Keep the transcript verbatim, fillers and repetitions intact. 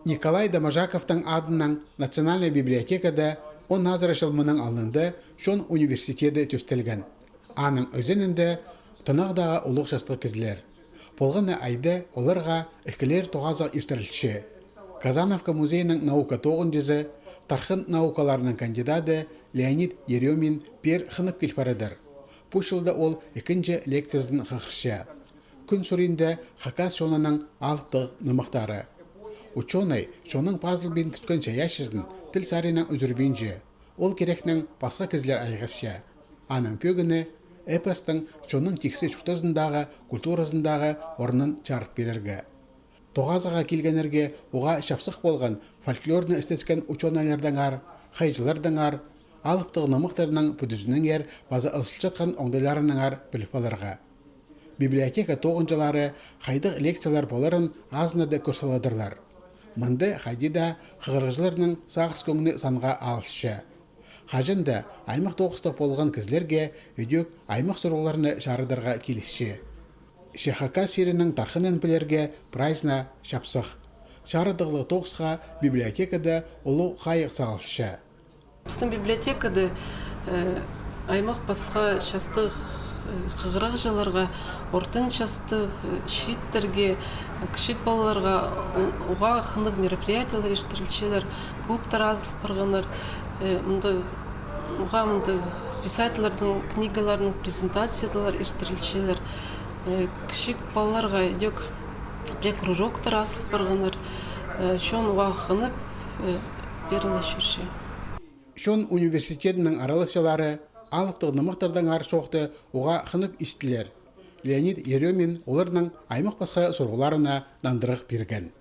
Николай Доможаковтың адынаң Национальнай библиотекада он азыра чыл мының алнында чон университеті тӧстелген. Аның ӧзенінде тынағдағы улуғ частығ кізілер. Полған на айда оларға ікілер тоғазығ иртірілче. Казановка музейінің наука тоғынҷызы, тархын наукаларының кандидаты Леонид Еремин пеер хынып кил парадыр. Пу чылда ол ікінҷі лекциязын хығырча. Кӱн суринда хакас чонының алыптығ нымахтары. Учёный чонның пазылбин кӱткен чайаачызын тіл саринаң ӱзӱрбинче. Ол кирекнең пасха кізілер айғасча. Аның пӧгіні эпостың чонның тиксі чуртазындағы, культуразындағы орнын чарыт пирерге. Тоғазыға килгеннерге уғаа чапсых полған фольклорны істескен учёныйлардаңар, хайҷылардаңар, алыптығ нымахтарның пӱдізінеңер паза ызылчатхан оңдайларынаңар піліп аларға. Библиотека тоғынҷылары хайдағ лекциялар поларын азынада кӧр саладырлар. Мында хайди даа хығырығҷыларның сағыс кӧңні санға алысча. Хаҷан даа аймах тоғыстығ полған кізілерге ідӧк аймах сурығларны чарыдарға килісче. Че хакас чирінің тархынын пілерге прайзына чапсых. Чарыдығлығ тоғысха библиотекада улуғ хайығ салылча. Пістің библиотекада, э, аймах пасха частығ, э, хығырығҷыларға, ортын частығ, э, чииттерге, э, кічіг палаларға у-, уғаа хынығ мероприятиелер иртірілчелер, клубтар азыл парғаннар, э, мындағ, уғаа мындағ писательлернің книгаларының презентациялар иртірілчелер, э, кічіг палаларға ідӧк пірее кружоктар азыл парғаннар, э, чон уғаа хынып, э, пиріле чӧрче. Чон университетінің араласчылары алыптығ нымахтардаңар чоохты уғаа хынып истілер. Леонид Еремин оларның аймах пасха сурығларына нандырығ пирген.